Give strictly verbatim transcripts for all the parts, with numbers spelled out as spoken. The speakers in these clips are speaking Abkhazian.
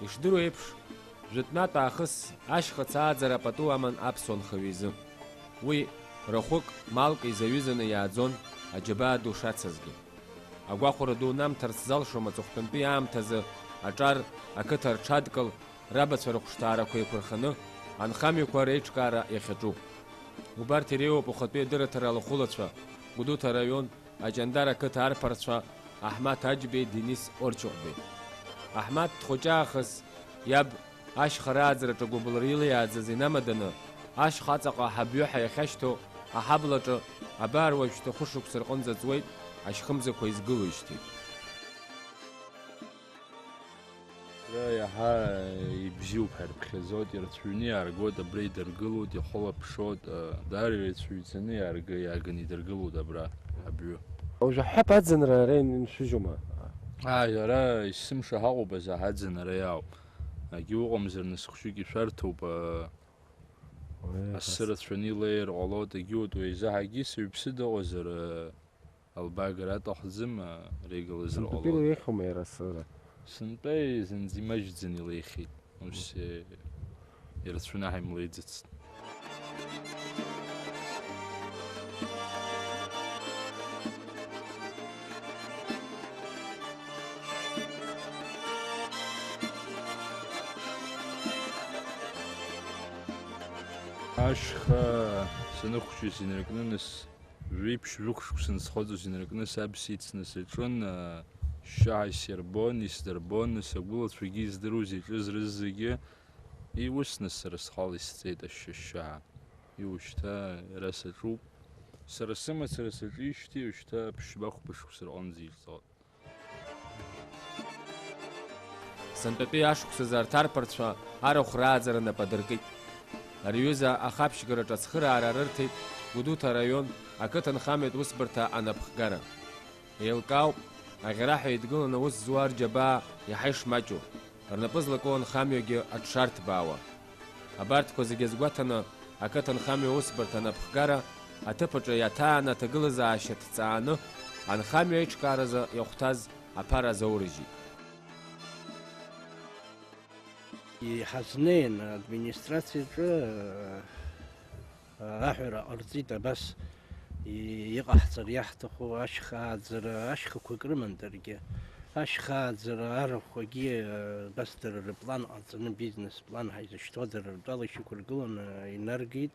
Ишдыру еиԥш, жәытәнатә аахыс ашьхыц ааӡара пату аман аԥсуа нхаҩы изы. Уи рахәык, малк изаҩызаны иааӡон аџьабаа ду шацызгьы. Агәахәара ду унамҭарц залшом аҵыхәтәантәи аамҭазы аҿар, ақыҭа рҽадкыл, рабацәа рыхәшҭаарақәа еиқәырханы анхамҩақәа реиҿкаара иахьаҿу. Убарҭ иреиуоуп ухатәи адырраҭара алахәылацәа, Гәдоуҭа араион, Аҷандар ақыҭа арԥарцәа Аҳмаҭ Аџьбеи Денис Орчыхәбеи. Аҳмаҭ дхәыҷаахыс иаб ашьха рааӡараҿы гәыбылра илеиааӡаз инамаданы, ашьха аҵаҟа аҳабҩы ҳәа иахьашьҭоу аҳаблаҿы абар уажәшьҭа хәышықәса рҟынӡа ҵуеит ашьхымзақәа изгылоижьҭеи. Ара иаҳа ибзиоуп ҳәа ирыԥхьаӡоит, ирацәаҩны иааргоит, абра идыргылоит, ихылаԥшуеит, даара ирацәаҩӡаны иаарга-, иааганы идыргылоит абра абҩы. Уажәы ҳҳәап, аӡынра ара иншәыжьума? Ааи, ара есымша ҳаҟоуп азы аӡынра иаауп. Егьи уҟамзар, нас хәшәык ишәарҭоуп, Уи асы рацәаны илеир ҟалоит, егьиуеит, уи изы ҳагьы сыҩԥсы дыҟазар, Албагара аҭахӡам, реигалазар ҟалоит. Сынтәатәи илеихьоума иара асы? Сынтәа зынӡа имаҷӡаны илеихьеит. Ус, э, ирацәаны ҳаимлеиӡацт. Ашьха саныхәҷыз инаркны, нас Жәиԥшь-жәохә шықәса нсхаҵоз инаркны саб сицны саҿын, шьшьаҳәа исирбон, исдырбон, нас агәылацәагьы издыруаз иаҿыз рызегьы, и ус нас сара схала исҵеит ашьшьаҳәа. И ушьҭа иара саҿуп. Сара сымацара саҿижьҭеи ушьҭа ԥшьба-хәба шықәса рҟынӡа иҿҵоит. Сынтәатәи ашықәсазы арҭ арԥарцәа арахә рааӡара нап адыркит. Ари аҩыза ахаԥшьгараҿы ацхыраара рырҭеит Гәдоуҭа араион ақыҭанхамҩатә усбарҭа анапхгара. Еилкаауп, аӷьараҳәа еидгыланы аус зуа рџьабаа иаҳа ишмаҷу, рнапы злаку анхамҩагьы аҽшарҭбаауа. Абарҭқәа зегьы азгәаҭаны, ақыҭанхамҩа усбарҭа анапхгара аҭыԥ аҿы иаҭааны аҭагылазаашьа ҭҵааны, анхамҩа аиҿкааразы иахәҭаз аԥара азоурыжьит. Иҳазнеин администрациаҿы, э, аҳәара ҟарҵеит, абас и-, иҟаҳҵар иаҳҭаху ашьха ааӡара, ашьхақәак рыман даргьы. Ашьха ааӡара арахәгьы, э, абас дара рыплан ҟаҵаны, бизнес план ҳаизышьҭоу дара ртәала ишьақәыргыланы инаргеит.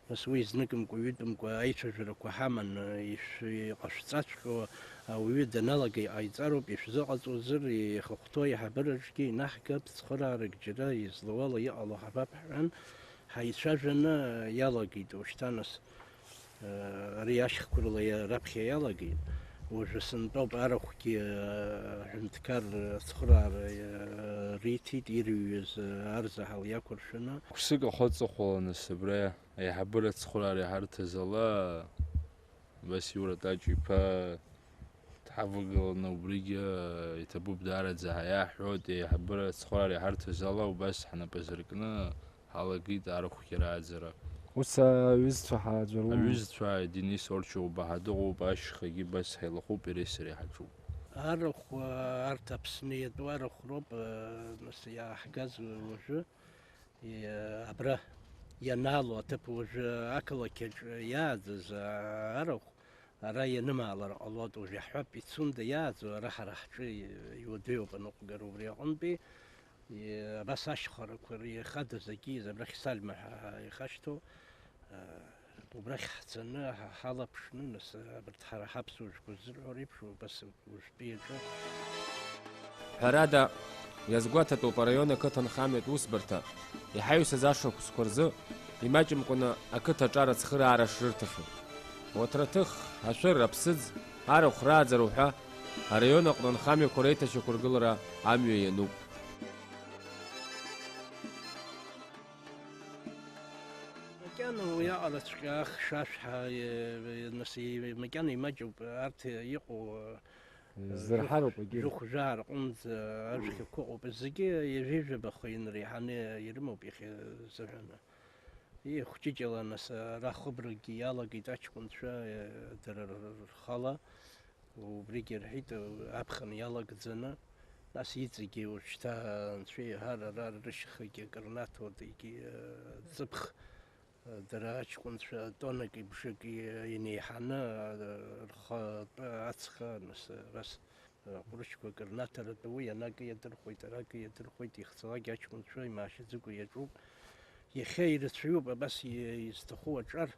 Нас уи зныкымкәа-ҩытәымкәа аицәажәарақәа ҳаман, ишәҟашәҵаҵәҟьоу ауаҩы даналага иҟаиҵароуп, ишәзыҟаҵозар, ихахәҭоу аиҳабыраҿгьы инаҳгап, цхыраарак џьара излауала иҟало ҳабап ҳҳәан, ҳаицәажәаны иалагеит. Ушьҭа нас, э, ари ашьхақәа рыла иа-, раԥхьа иалагеит. Уажәы сынтәоуп арахәгьы, э, аҳәынҭқар ацхыраара, э, риҭеит, ирыҩуаз, э, арзаҳал иақәыршәаны. Қәсык ахы аҵыхәала нас абра Аиҳабыра ацхыраара иҳарҭаз ала, абас Иура Таҷ-иԥа дҳавагыланы убригьы иҭабуп даараӡа ҳәа иаҳҳәоит, аиҳабыра ацхыраара иҳарҭаз ала убас ҳнапы азыркны ҳалагеит арахәгьы рааӡара. Ус аҩызцәа ҳааӡәыр умоу? Аҩызцәа Денис Орчыхәба ҳа дыҟоуп, ашьхагьы абас ҳаилахәуп, иареи сареи ҳаҿуп. Арахә, арҭ Аԥсны иатәу арахә роуп, нас иааҳгаз уажәы. Е, абра ианаало аҭыԥ уажәы ақалақь аҿы иааӡаз, а, арахә ара ианымаалар ҟалоит, уажә иаҳҳәап, Пицунда иааӡо, ара ҳара ҳҿы и-, иуадаҩуп аныҟәгара убри аҟынтәи. Е, абас ашьхарақәа рхадаз акиз, абрахь Сальма ҳәа ихашьҭоу, а, убрахь ҳцаны, ҳа-, ҳалаԥшны, нас, абарҭ ҳара ҳаԥсуа жәқәа ззырҳәо реиԥш, убас Уажәтәи аҿы. Ҳәарада, иазгәаҭатәуп араион ақыҭанхамҩатә усбарҭа, иҳаҩсыз ашықәсқәа рзы имаҷымкәаны ақыҭа аҿар ацхыраара шрырҭахьоу. Уаҭраҭых, ашәыр, аԥсыӡ, арахә рааӡара уҳәа, араион аҟны анхамҩақәа реиҭашьақәыргылара амҩа иануп. Макьана уи аҟараҵәҟьа ахшашәҳәа, е, е, нас, е, макьана имаҷуп арҭ иҟоу, е, Зырҳароуп егьырҭ. Жәохә-жәаа рҟынӡа ажәхьақәа ыҟоуп. Зегьы ҩажәа-ҩажәаба хы инареиҳаны ирымоуп иахьа азыҳәан. Ихәҷыҷала, нас, ара хыбракгьы иалагеит аҷкәынцәа, е, дара р-, рхала. Убригьы рҳәеит, аԥхын иалагӡаны, Нас иҵегьы уажәшьҭа анцәа иҳәар, ара рышьхагьы акыр наҭоит, егьи, э, ҵыԥх, э, дара аҷкәынцәа тоннаки бжаки инеиҳаны, э, рхатәы ацха, нас, э, рас, э, ҟәрышьқәак рнаҭаратәы уи анакы иадырхәеит, аракы иадырхәеит, ихцалак аҷкәынцәа имаашьаӡакәа иаҿуп. Иахьа ирацәаҩуп абас и-, изҭаху аҿар.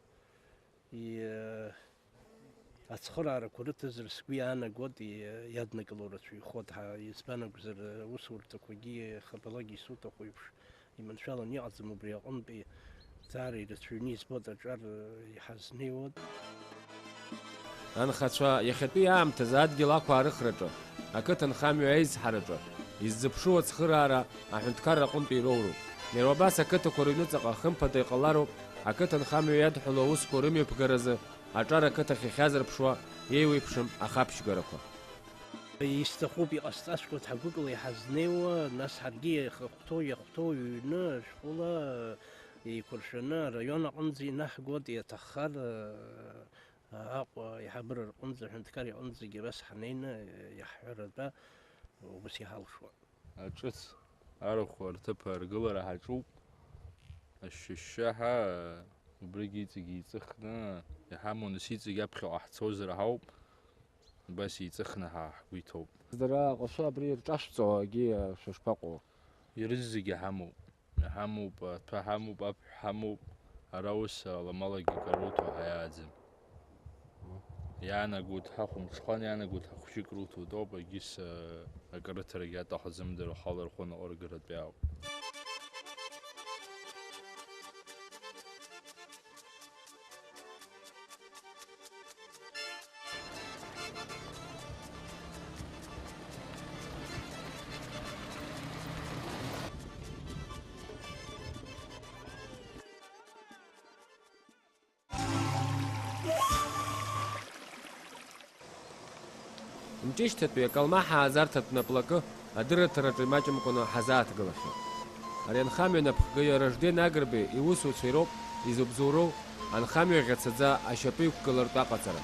И-, ацхыраарақәа рыҭазар сгәы иаанагоит, и-, иаднакыло рацәаҩхоит ҳәа, избан акәзар, аусурҭақәагьы хабалагьы исуҭаху еиԥш, иманшәаланы иҟаӡам, убри аҟынтәи даара ирацәаҩны избоит аҿар, иҳазнеиуеит. Анхацәа иахьатәи аамҭазы адгьыл ақәаарыхраҿы, ақыҭанхамҩа аизҳараҿы иззыԥшу ацхыраара аҳәынҭқарра аҟынтә ироуроуп. Иара убас ақыҭақәа рыҩныҵҟа хымԥада иҟалароуп ақыҭанхамҩа иадҳәалоу аусқәа рымҩаԥгаразы аҿар ақыҭахь иахьазырԥшуа еиуеиԥшым ахаԥшьгарақәа. Исҭахуп, иҟасҵаҵәҟьоит ҳгәыкала иҳазнеиуа, нас ҳаргьы иахьахәҭоу, иахәҭоу ҩны шәҟәыла еиқәыршәаны араион аҟынӡа инаҳгоит, иаҭаххар, Аҟәа аиҳабыра рҟынӡа, аҳәынҭқар иҟынӡагьы абас ҳанеины иаҳҳәаратәа убас иҳалшон. Аҿыц арахә рҭыԥ аргылара ҳаҿуп. Ашьшьыҳәа убригь иҵегь еиҵыхны иҳамоу, нас иҵегь аԥхьаҟа ҳцозар ҳауп. Убас еиҵыхны ҳа ҳгәы иҭоуп. Дара аҟәашәы абри рҿашәҵо агьи шәышԥаҟоу? Ирызегьы ҳамоуп. Иҳамоуп, аҭәа ҳамоуп, аԥҳә ҳамоуп, ара ус аламалагьы акы руҭо ҳаиааӡам. Иаанагоит ҳахәымҽхан, иаанагоит ҳахәшьык руҭоит ауп, егьыс, акы рыҭарагьы аҭахӡам, дара рхала рхәы наҟ ргаратәы ауп. Мҷышьҭатәи акалмаҳа ааӡарҭатә наплакы адырраҭараҿы имаҷымкәаны ҳазааҭгылахьеит. Ари анхамҩа напхгаҩы Ражден Агрбеи иусуцәа ироуп изыбзоуроу анхамҩа ӷьацаӡа ашьапы иқәгылартә аҟаҵара.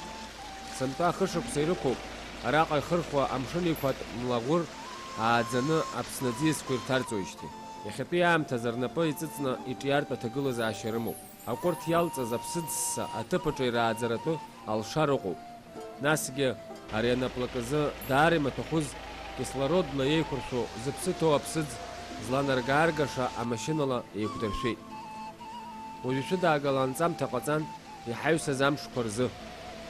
Сынтәа хышықәса ирықәуп араҟа ихырхуа амшын иқәатә млаӷәыр ааӡаны Аԥсны аӡиасқәа ирҭарҵоижьҭеи. Иахьатәи аамҭазы рнапы иҵыҵны иҿиартә аҭагылазаашьа рымоуп. Акәырҭ иалҵыз аԥсыӡ ссса аҭыԥ аҿы ирааӡаратәы алшара ыҟоуп. Насгьы, ари анаплакы азы даара имаҭәахәыз, кислородла еиқәыршәу, зыԥсы ҭоу аԥсыӡ зланаргааргаша амашьынала еиқәдыршәеит. Уажә ишәыдаагала анҵамҭа ҟаҵан, иҳаҩсыз амшқәа рзы.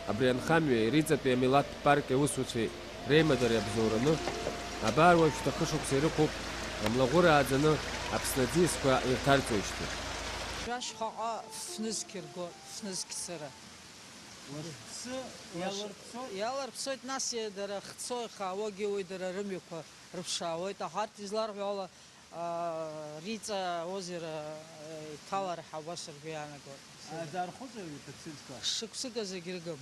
Абри анхамҩеи Риҵатәи амилаҭтә парки аусуцәеи реимадара иабзоураны, абар уажәшьҭа хышықәса ирықәуп, амлаӷәыр ааӡаны Аԥсны аӡиасқәа ирҭарҵоижьҭеи. Жәашьхаҟа фнызқь рго, фнызқь цыра. Уашԥсы иалырԥсоит? Иалырԥсоит, нас, дара хцо ихаауагьы уи дара рымҩақәа рыԥшаауеит, аха арҭ изларҳәо ала, аа, Риҵа озера, э, иҭалар ҳәа убас ргәы иаанагоит. Азаархәыҵәоит аԥсыӡқәа? Шықәсык азы егьрыгым.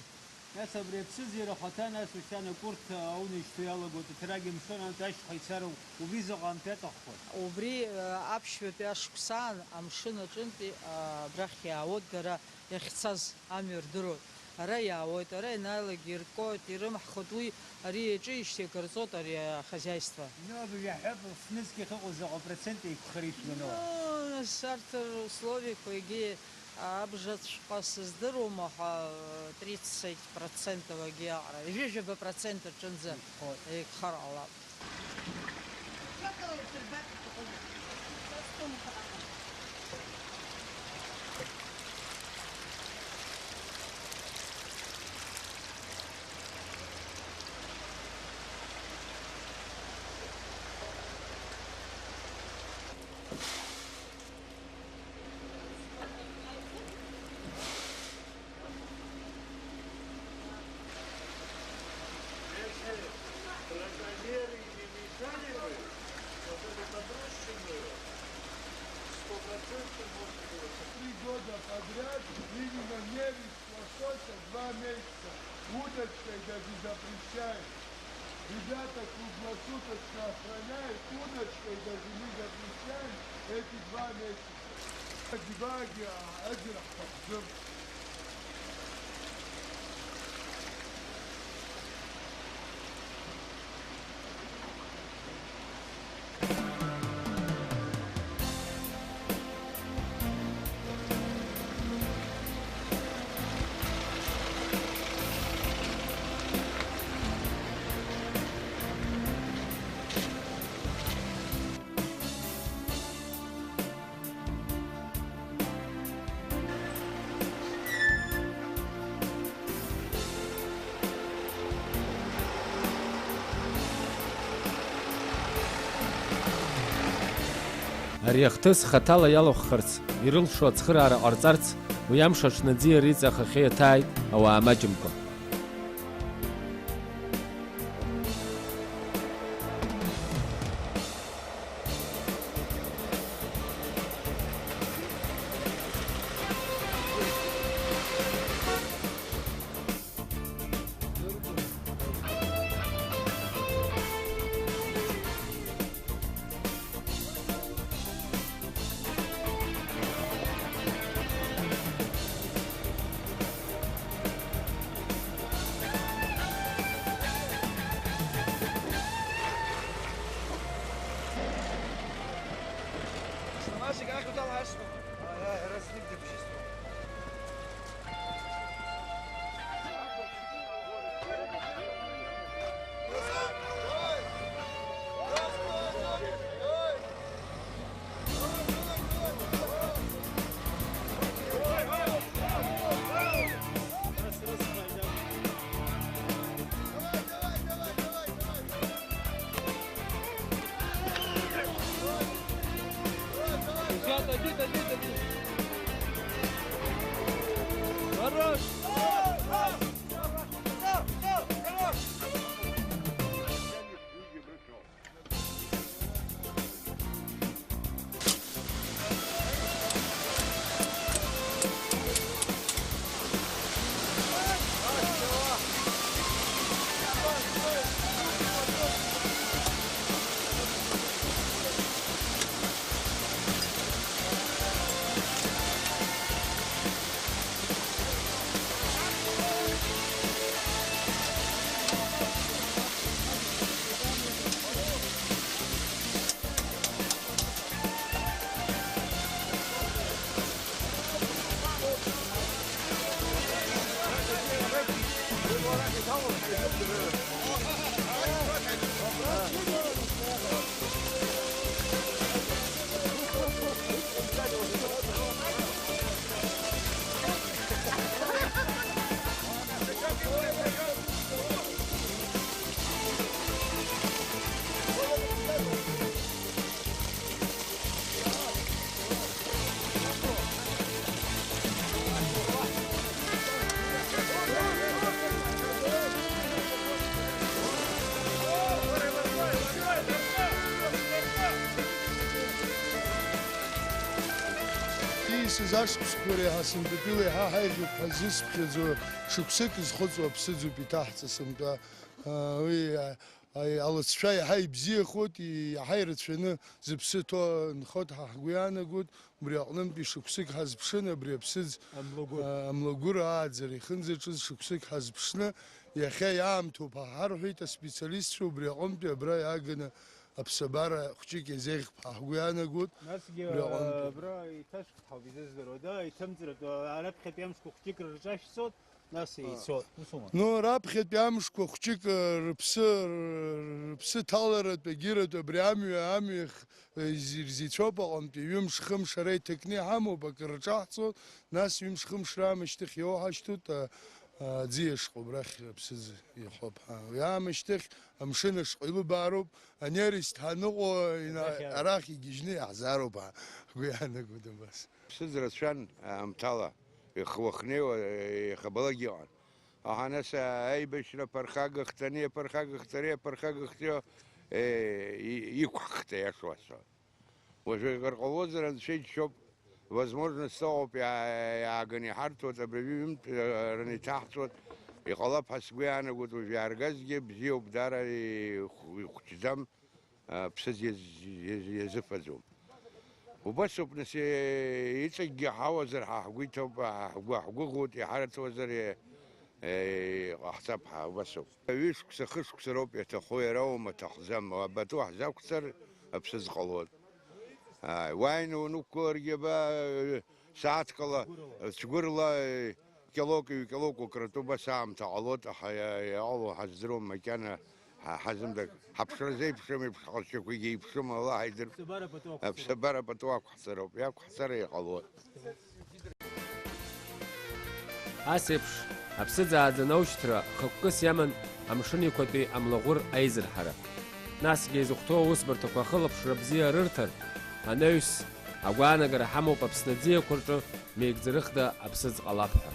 Нас абри аԥсыӡ иара ахаҭа, нас, ушьҭан акәырҭ аунеишьҭу иалагоит, аҭарагь амшын анҭ ашьха ицароуп, убри заҟа амтәа аҭаххоит? Убри, э, аԥшьбатәи ашықәсаан амшын аҿынтәи, а, абрахь иаауеит дара иахьцаз. Амҩа рдыруеит. Ара иаауеит, ара ианааилак иркуеит, ирымҳхуеит, уи ари иаҿижьҭеи акыр ҵуеит ари ахозиаиство. Ну, абыржә иаҳҳәап, фнызқь ахьыҟоу заҟа процент еиқәхар ишәгәанала? Ну, нас арҭ рысловиақәа егьи абжацәҟа сыздыруам, аха тридцать процентов егьи аҟара, ҩажәаба процент аҿынӡа еиқәхар ҟалап. Если браконьеры не мешали бы, вот эту подрощенную, сто процентов можно было. Три года подряд именно нервы лосося два месяца. Удочкой даже запрещаем. Ребята круглосуточно охраняют, удочкой даже не запрещаем эти два месяца. Зегьы аӡырҳәа ҳҭахӡам. Ари ахҭыс хаҭала иалахәхарц ирылшо ацхыраара ҟарҵарц, уи амш аҽны аӡиа риҵахахьы иаҭааит ауаа маҷымкәа. Ребята, иди, иди, иди. Хорош! Ииасыз ашықәсқәа реиҳа сынтәатәыла еиҳа ҳаиӷьуп ҳәа зысԥхьаӡо, шықәсык зхыҵуа аԥсыӡуп иҭаҳҵа сынтәа. Уи, а, алыҵшәа иаҳа ибзиахоит, и-, иаҳа ирацәаны зыԥсы ҭоу нхоит ҳәа ҳгәы иаанагоит. Убри аҟнынтәи шықәсык ҳазԥшын, абри аԥсыӡ, амлагәыр, а, амлагәыр ааӡара ихынӡаҿыз шықәсык ҳазԥшны, иахьа иаамҭоуп ҳәа ҳарҳәеит аспециалистцәа, убри аҟынтәи абра иааганы аԥсабара хәҷык иазеӷьп ҳәа ҳгәы иаанагоит. Насгьы, убри аҟынтәи, абра иҭашәк ҳауп изыздыруада, иҭымҵратәы, араԥхьатәи амшқәа хәҷык рырҿашәҵоит, нас еицәоуп. Усоума? Ну, раԥхьатәи амшқәа хәҷык, э, рыԥсы, рыԥсы ҭаларатә, егьыратәи абри амҩа, амҩа х-, э, изи-, рзицәоуп аҟынтәи, ҩымш-хымш ара иҭакны иҳамоуп, акы рҿаҳҵоит, нас ҩымш-хымш раамышьҭахь иоуҳашьҭуеит, а, а, аӡиа шҟа убрахь аԥсыӡ иахоуп ҳәа. Уи аамышьҭахь амшын ашҟа илыбаароуп, анерест ҳаныҟоу ина-, арахь, арахь игьежьны иаҳзаароуп ҳәа ҳгәы иаанагоит абас. Ԥсыӡ рацәан аамҭала. Ихы-уахнеиуа, ихабалак иҟан. Аха нас аибашьра аԥырхагахт, ани аԥырхагахт, ари аԥырхагахт, ио, э, и-, иқәҳхт, аиаша уасҳәап. Уажәы акыр ҟалозар, Анцәа иџьшьоуп, возможность ыҟоуп, иаа-, иааганы иҳарҭоит, абыржәы ҩымҭараны иҭаҳҵоит, иҟалап ҳәа сгәы иаанагоит, уажә иааргазгьы бзиоуп, даара ихә-, ихәҷӡам. А, ԥсыӡ иаз-, иаз-, иазыфаӡом. Убасоуп, нас, е-, иҵегьгьы ҳауазар, ҳа ҳгәы иҭоуп, ҳа ҳгәы, ҳгәыӷуеит, иҳараҭуазар, е-, е-, иҟаҳҵап ҳәа, убасоуп. Ҩышықәса, хышықәса роуп иаҭаху, иара аума аҭахӡам, абатәы ҳзақәҵар, аԥсыӡ ҟалоит. Ааи, уааины унықәгыларгьы, аба, сааҭкала, цәгәырла, е, кьалоук, ҩ-кьалоук укратәы убас аамҭа ҟалоит, аха иа-, иҟало ҳаздыруам макьана, ҳа-, ҳазымдак. Ҳаԥшра зеиԥшым еиԥш, ҳҟазшьақәагьы еиԥшым, Аллаҳ идыр. Аԥсабара пату ақәҳҵароуп. Аԥсабара пату ақәҳҵароуп, иақәҳҵар иҟалоит. Ас еиԥш, аԥсыӡ ааӡанаушьҭра хықәкыс иаман Амшын Еиқәатәи амлаӷәыр аизырҳара. Насгьы изыхәҭоу аусбарҭақәа ахылаԥшра бзиа рырҭар, Анаҩс, агәаанагара ҳамоуп Аԥсны аӡиақәа рҿы меигӡарыхда аԥсыӡ ҟалап ҳәа.